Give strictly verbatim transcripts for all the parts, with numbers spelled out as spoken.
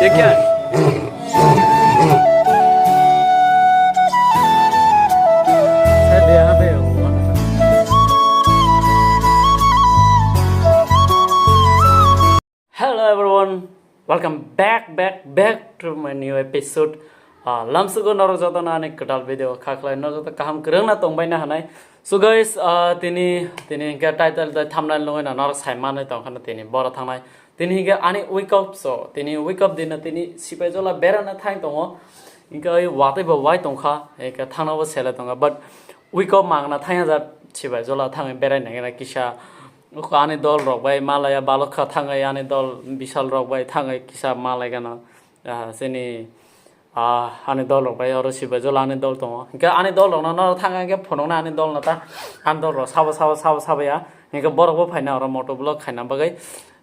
क्या? Hello everyone, welcome back, back, back to my new episode. Ah, lamsugo norok jotono ani kwtal video kha khlai, norok joto kaham kwrwngna tongbaina hanai. So guys, ah, tini, tini hinkhe title tei thumbnail nugwi na norok sai manwi tongkhana tini boro thangnai. Tini hinkhe ani wake up, so tini wake up dino tini Sipaijala berana thang tongo. Hinkhe oi watwi bo wai tongkha, hinkhe thangna bo sele tongkha, but wake up mangna thangya jat Sipaijala thangwi berai nangya kisa. Ani dol rok bai malaya balokha thangwi ani dol Bishal rok bai thangwi kisa malai gana. Ah, chini, ah, ani dol rok bai oro Sipaijala ani dol tongo. Hinkhe ani dol rokno no thang hinkhe phunukna ani dol no ta ani dol rok sabo sabo sabo sabo ya. Hinkhe borok bo phaina oro moto vlog khaina bagwi.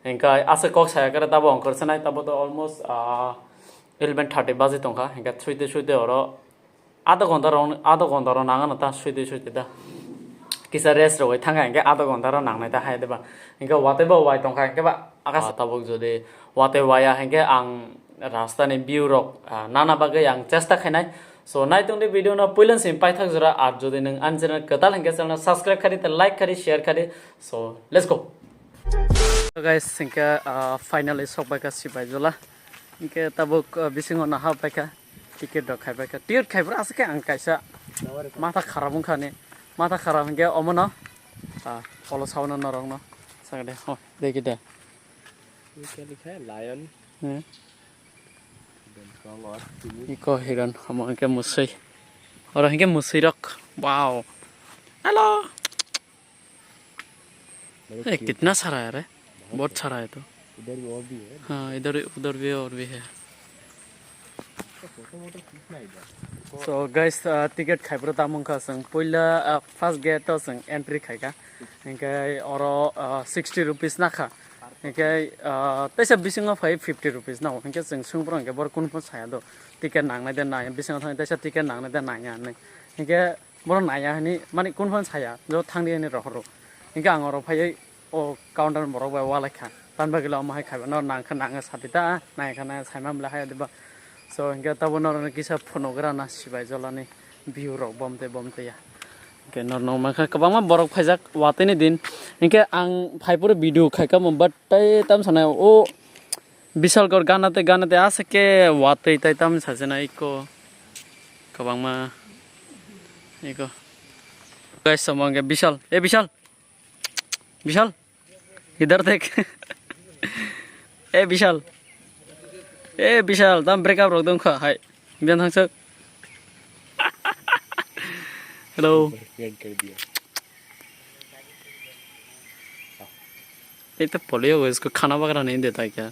Hinkhe aswk kok saya kare tabo ongkhor sanai tabo to almost, ah, eleven thirty baji tongkha. Hinkhe suite suite oro adha ghonta rok, adha ghonta rok nangano ta suite suite da. Kisa rest rogwi thangkha hinkhe adha ghonta rok nangnai ta hai deba. Hinkhe watwi bo wai tongkha hinkhe ba akas tabuk jodi watwi waya hinkhe ang rastani view rok, ah, nana bagwi ang chesta khainai. So, naitung di video no puilan simi paithak jora, ar jodi nwng ani channel kwtal hinkhe channel subscribe khadi, tei like khadi, share khadi. So, let's go. So guys, hinkhe, ah, finally sokbaikha Sipaijala. Hinkhe tabuk, ah, bisingo no hapbaikha. Ticket rok khaibaikha. Ticket khaibra aswk khe ang kaisa matha kharap wngkha ni. Matha kharap hinkhe omono, ah, polo sauna norokno. Sakde, oh, dekhi de. Ini kali kha lion. Hmm. Iko hiron, omo hinkhe musui. Oro hinkhe musui rok. Wow. Hello. ए, कितना सारा है रे? बहुत सारा है तो। इधर भी और भी है। हाँ, इधर, उधर भी और भी है। So guys, ah, ticket khaibra tamo wngkha chwng puila, ah, first gate o chwng entry khaikha. Hinkhe oro, ah, sixty rupees nakha. Hinkhe, ah, teisa bisingo phai fifty rupees nao. Hinkhe chwng swngphuru hinkhe borok kunu phano saya do. Ticket nangnai de nai, bisingo thangwi teisa ticket nangnai de nai hinwi. Hinkhe borok naiya hinwi, mani kunu phano saya, jo thangdi hinwi rohoro. Hinkhe ang oro phaiwi o counter borok bai ualaikha. Tamo bagwi omo hai khaiba, no nangkha nangya sadi ta, naikha nangya saima bwle haya diba. So, hinkhe tabuk norokno kisa phunugra na Sipaijala ni view rok bom tei bom tei ya. Hinkhe norok nukmankha kwbangma borok phaijak watwi ni din. Hinkhe ang phaiphuru video khaikha mo, but tei tamo sanai o Bishalgarh gana tei gana tei aswk khe watwi tei tamo sajana iko kwbangma iko. Guys, samo hinkhe Bishal, e Bishal, Bishal. इधर देख। ए विशाल, ए विशाल, tamo breakup rok dong kha hai. Biyan thangsok। Hello। Band कर दिया। ये तो पोलियो हो, इसको खाना वगैरह नहीं देता है क्या?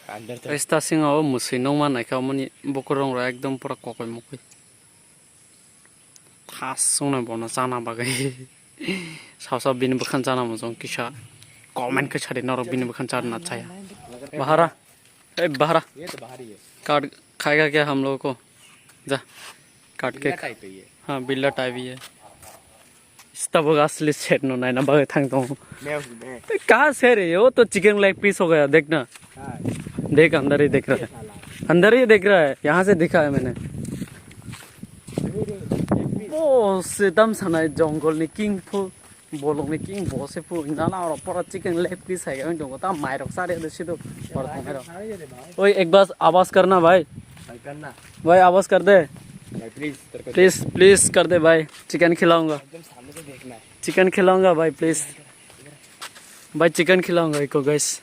अंदर तो। Guys, ta singa o musui nokma naikha, omoni bukurong rok ekdom pura kokoi mokoi। Thas swngnai bono chana bagwi. Sao sao bini bwkhan chana muchung kisa comment khe sadi norok bini bwkhan chana chaya. Bahara, ए बहरा। ये तो बाहर ही है। काट खाएगा क्या हम लोगों को? जा, काट के बिल्ला खा। टाइप है ये। हाँ, बिल्ला टाइप ही है। Tabuk asli set no naina bagwi thang tongo। मैं हूँ, मैं। कहाँ से रे? वो तो चिकन लेग पीस हो गया, देख ना। हाँ। देख, अंदर ही देख रहा है। अंदर ही देख रहा है, यहाँ से दिखा है मैंने। O se tamo sanai jongol ni king phu, bolong ni king bo se phu, nana oro pora chicken leg piece hai wng tongo, ta mai rok chari de sido pora thang rok। Oi, ek baar awaaz karna bhai। भाई करना। भाई आवाज कर दे। भाई प्लीज, तेरे को please, please कर दे भाई, चिकन खिलाऊंगा। एकदम सामने से देखना है। चिकन खिलाऊंगा भाई प्लीज। भाई चिकन खिलाऊंगा इको गाइस।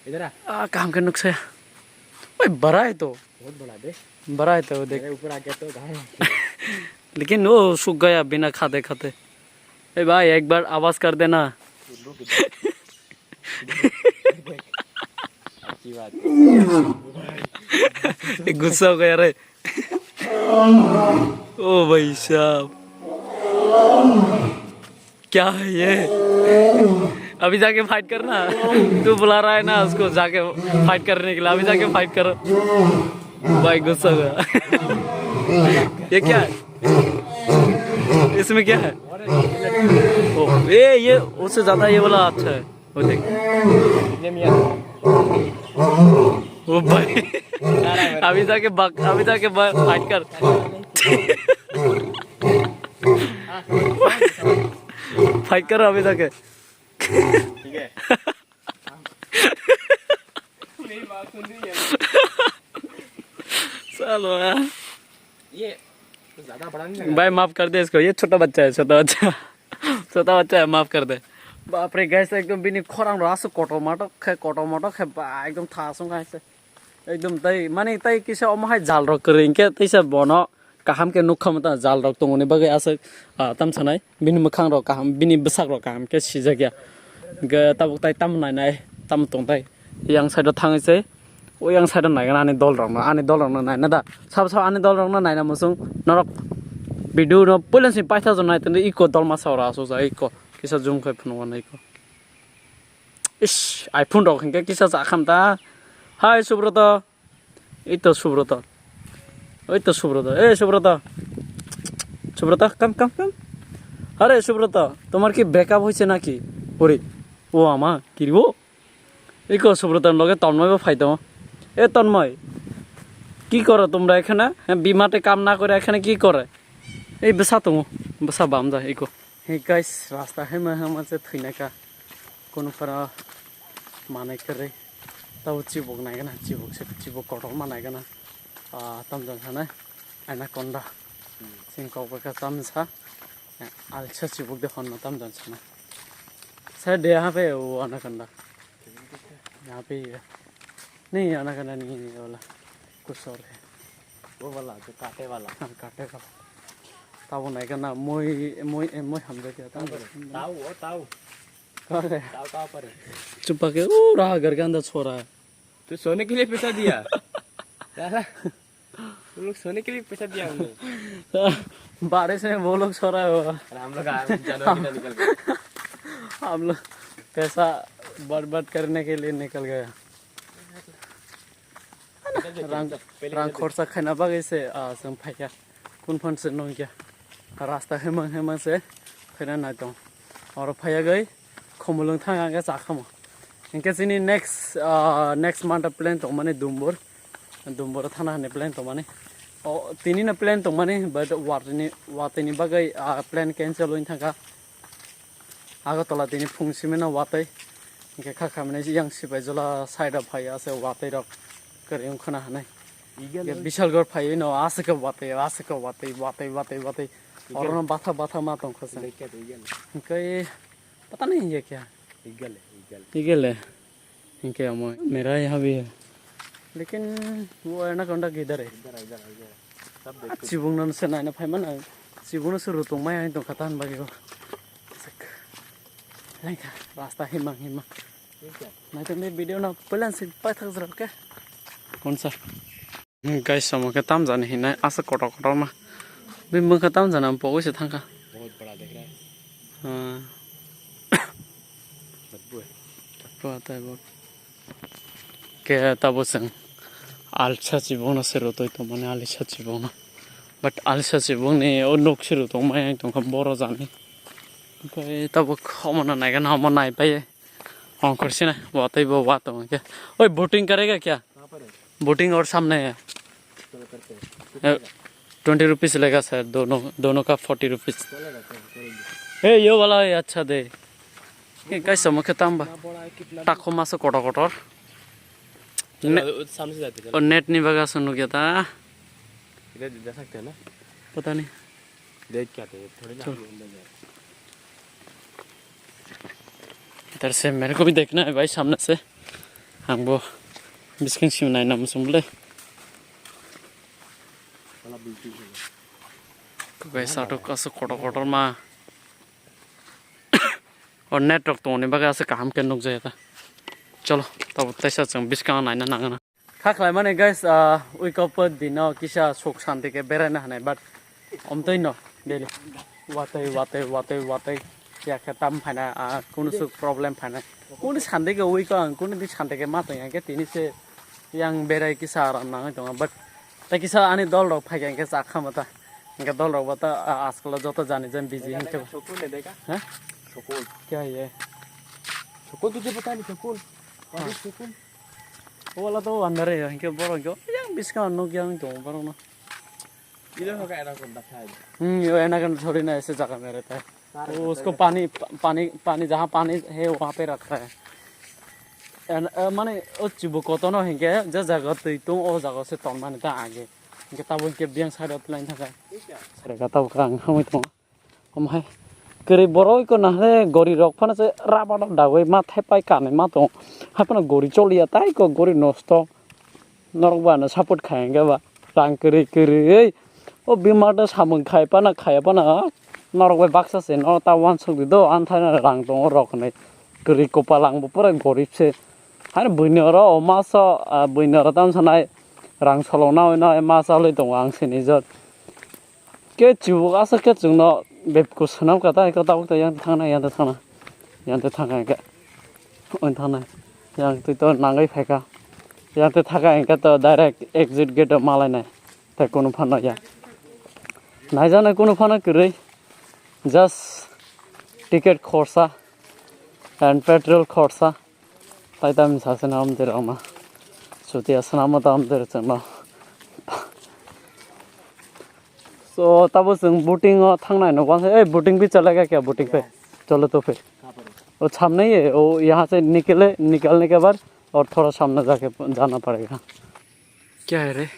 इधर आ। आ, काम का नुस्खा है। भाई बड़ा है तो। बहुत बड़ा बे। बड़ा है तो देख। मेरे ऊपर आ गया तो घायल। लेकिन वो सूख गया बिना खाते खाते। ए भाई एक बार आवाज कर देना। अच्छी बात। गुस्सा हो गया रे। ओ भाई साहब, क्या है ये? अभी जाके फाइट करना। तू बुला रहा है ना उसको, जाके फाइट करने के लिए, अभी जाके फाइट करो। भाई गुस्सा हो गया। ये क्या है? इसमें क्या है? ओ, ये, ये उससे ज्यादा ये वाला अच्छा है। वो देख। ओ भाई, अभी जाके बक, अभी जाके ब-, फाइट कर। फाइट कर अभी जाके। ठीक है। सालो यार। ये ज्यादा बड़ा नहीं लग रहा। भाई, माफ कर दे इसको, ये छोटा बच्चा है, छोटा बच्चा। छोटा बच्चा है, माफ कर दे। बाप रे, गाइस, एकदम बिनी खोरांग रो आसो kotor motor khe, kotor motor khe, ba, एकदम thasung khe se. Ekdom tai, mani tai kisa omo hai jal rok kwrwi hinkhe teisa bono kaham khe nukha mata jal rok tongoni bagwi aswk, ah, tam sanai bini mwkhang rok kaham, bini bwsak rok kaham khe sijak ya. Hinkhe tabuk tai tamo nai nai, tamo tong tai. Yang side o thangwi se, o yang side o nai gana ani dol rok no, ani dol rok no nai na da. Sabo sabo ani dol rok no nai na muchung norok video no puila si paitha jong nai tongdi iko dol masa ora aswk ja iko kisa zoom khai phunuk wana iko. Ish, iPhone rok hinkhe kisa chakham ta. Hai Subroto. Ei to Subroto. Ei to Subroto. Ei Subroto. Subroto, come, come, come. আরে সুব্রত, তোমার কি ব্রেকআপ হয়েছে নাকি? ওরে, ও আমা, কি রে ও? এই কো সুব্রতর লগে তন্ময় বা ফাইতো। এ তন্ময়, কি করো তোমরা এখানে? হ্যাঁ, বিমাতে কাম না করে এখানে কি করে? Ei bwsa tongo, bwsa bam ja eko. Hey guys, rasta hema hema se thwina ka. Kono phara manai kwrwi. Tabo chibuk nai gana, chibuk se chibuk kotor ma nai gana. Ah, tamjang sana anaconda. Sing kok baka tamsa. Alsa chibuk de honna tamjang sana. Sa de ha pe o anaconda. Yahan pe ye. Nahi, anaconda nahi hai ye wala. Kuch aur hai. वो वाला, जो कांटे वाला। हाँ, कांटे वाला। Tabo nai gana, moi, moi, moi hamjak ya, tamo. ताऊ, वो ताऊ। कहाँ गया? ताऊ कहाँ पर है? छुपा के, वो रहा, घर के अंदर सो रहा है। तो सोने के लिए पैसा दिया? साला, तुम लोग सोने के लिए पैसा दिया हमने। बारिश में वो लोग सो रहा होगा। अरे हम लोग आ, जानवर की तरह निकल गए। हम लोग पैसा बर्बाद करने के लिए निकल गया। Rang, rang khorsa khaina bagwi se, ah, chwng phaikha. Kun phan se nongkha. Rasta hemang hemang se phaina nai tong. Oro phaiya gwi khumulwng thang ang khe cha khamo. Hinkhe chini next, ah, next month plan tongmani Dumbur. Dumbur thana hani plan tongmani. O, tini no plan tongmani, but watini, watini bagwi, ah, plan cancel wng thangkha. Agartala tini phung simino watwi. Hinkhe kha khamani yang Sipaijala side o phai ase watwi rok kwrwi wngkhana hinwi. Hinkhe Bisalgor phaiwi no aswk khe watwi, aswk khe watwi, watwi, watwi, watwi. Orono batha batha ma tongkha se. Hinkhe pata nahi ye kya? Higale. Hinkhe amo mera yaha bhi hai. Lekin wo anaconda kidhar hai? Chibung no se naina phai mano. Chibung no se rutong mai ang tongkha tan bagwi o. Naikha rasta himang himang. Naitong de video no pulan se paithak jora ke. Konsa? Guys, samo khe tamjani hinai asa kotor kotor ma. Bini bwkha tamjani ang pogwi se thangkha. बहुत बड़ा दिख रहा है। हाँ। बदबू है। बदबू आता है बहुत। Khe tabo chwng alsa chibungno se rutwi tongmani alsa chibungno. But alsa chibungni o nuk se rutong mai ang tongkha boro jani. Khe tabo khomono naigana omo naipai. Ongkhor sina watwi bo wa tong khe. Oi, boating karega kya? Boating और सामने है। Twenty rupees लेगा सर, दोनों, दोनों का forty rupees. ए, यो वाला है, अच्छा दे। ये कैसे मुख्य ताम बा? टाको मासो कोटर कोटर। ने-, सामने से जाते हैं। और नेट नहीं बगा सुनो क्या था? इधर जा सकते हैं ना? पता नहीं। देख क्या थे, थोड़ी ना चल। अंदर जाए। इधर से मेरे को भी देखना है भाई, सामने से। Ang bo bisking sim nai nam sum le. Guys, atok aso kotor kotor ma. O network tongni bagwi aso kaham khe nukjaya ta. Cholo, tabo taisa chwng biskango naina nangna. Kha khlaimani guys, ah, wake up dino kisa suk santi khe beraina hanai, but omtwi no daily watwi, watwi, watwi, watwi, ya khe tam phaina, ah, kunu suk problem phaina. Kunu santi khe wake up ang, kunu di santi khe ma tong ya khe tini se yang berai kisa aram nangwi tongo, but ta kisa ani dol rok phai khe cha khama ta. Hingke dol rok bo ta, ah, askalo joto jani jan busy hingke. सुकून है देखा? Huh? सुकून। क्या है ये? सुकून तुझे पता नहीं सुकून। हाँ। सुकून। Wala to andar hai, hinkhe borok hinkhe yang biskango nukya wng tongo borokno. Ilo hoka era kon dakhai. Hmm, yo ena kan thori na aise jaga mere ta. Kare Oh, usko pani, pani, pani, jahan pani hai, wahan pe rakha hai. En, eh, mane, o chubu kotono hinkhe, je jaga twi tong, o jaga se ton mani ta age. Hinkhe tabo hinkhe biyang side o line thangkha. Sare ka tabo kha ang hamwi tongo. Omo hai kwrwi borok iko nahre gori rok phano se rubber rok dagwi ma thaipai kanwi ma tongo. Hai phano gori choliya tai ko gori nosto. Norok ba ano support khai hwnkhe ba rang kwrwi kwrwi o bimar no samung khai phano khaiya phano norok bai baksa se no ta uansuk di do anthai no rang tongo rok hinwi kwrwi kopal ang bo pura gorib se. Hai buini oro o maso buini oro tamo sanai rang solong na hwnwi ma chalwi tongo ang sini jot. Khe chubuk aswk khe chwngno bebkuk swnam kha ta, eko tabuk ta yang thangna, yang thangna, yang thangna, yang thangna, yang twi to nangwi phaikha, yang twi thaka hwnkhe to direct exit gate o malainai, tei kunu phano ya. Naijaknai kunu phano kwrwi, just ticket khorsa and petrol khorsa. Tai tam sa se nam der ama. Chuti asana ma tam der chama. So tabo chwng boating o thangnai no, eh, boating pe chalega kya, boating pe? Chalo to phir. O samne ye, o yahan se nikle, nikalne ke baad aur thoda samne jaake jana padega. Kya hai re?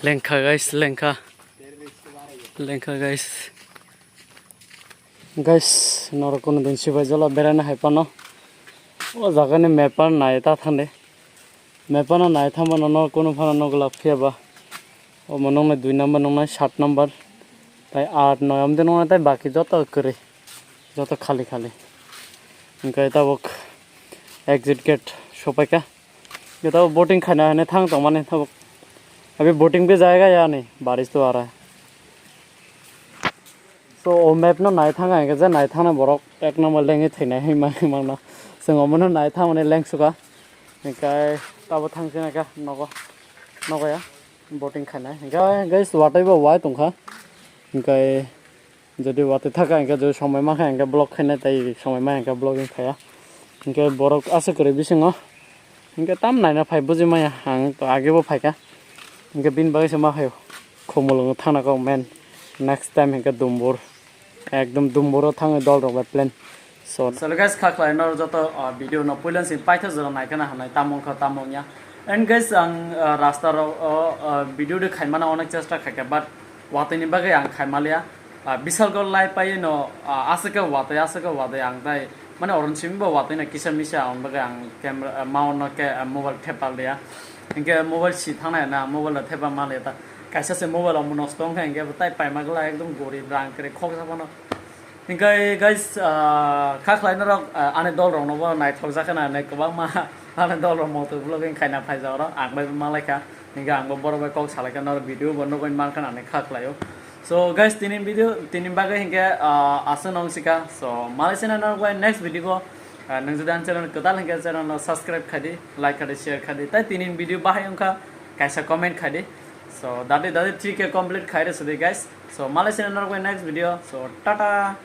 Lengkha guys, lengkha. Lengkha guys. Guys, norok kunu din sibai jala beraina hai phano. O jaga ni map no nai ta thang de. Map no nai thang mano norok kunu phano nog lak phiya ba. Omo nongnai dui number, nongnai sat number. Tai aat noi amde nongnai tai baki joto kwrwi. Joto khali khali. Hingke tabuk exit gate sopaikha. Hingke tabuk boating khaina hinwi thang tongmani tabuk. Abhi boating bhi jayega yani, barish to aa raha hai. So, o map no nai thang ang, je nai thang borok ek number lengwi thwinai hima hima no. Chwng omono nai thang mani lengsuka. Hingke tabuk thang sina kha nogo, nogo ya boating khainai. Hingke guys, watwi bo wai tongkha. Hingke Jodi watwi thaka hingke jodi somoi mankha hingke vlog khainai tai somoi ma hingke vlogging khaya. Hingke borok aswk kwrwi bisingo hingke tam naina phai buji maya ang to age bo phaikha. Hingke bini bagwi se ma phaio khumulwngo thangna kok men next time hingke Dumbur ekdom Dumburo thangwi dol rok bai plan. So, so guys, kha khlai no joto, ah, video no puila sing paitha jora nai kana hanai tamo wngkha tamo wngya. And guys, ang, ah, rasta rok o, ah, video de khaimana onek chesta khaikha, but watwi ni bagwi ang khaimaliya. Ah, bisal gol lai pai no, ah, aswk khe watwi, aswk khe watwi ang tai mane oron simi bo watwi no kisa misa ang bagwi ang camera, ah, mount no khe, ah, mobile thepal liya. Hinkhe mobile si thangnai na mobile no thepa maliya ta. Kaisa se mobile omo nosto wngkha hinkhe tai paima gla ekdom gori brang kre khoksa phano. Hinkhe guys, ah, kha khlai norok, ah, ani dol rok no bo naithok jak khna hinwi kwbangma ani dol rok moto vlogging khaina phaijak oro ang bai malaikha. Hinkhe ang bo borok bai kok salaikha norok video bo nugwi mankha hinwi kha khlaio. So guys, tini video tini bagwi hinkhe, ah, aswk nong sika. So malaisina norok bai next video o, ah, nwng jodi ani channel kwtal hinkhe channel no subscribe khai di, like khai di, share khai di. Tai tini video bahai wngkha kaisa comment khai di. So dati dati three K complete khai rw sidi guys. So malaisina norok bai next video. So tata.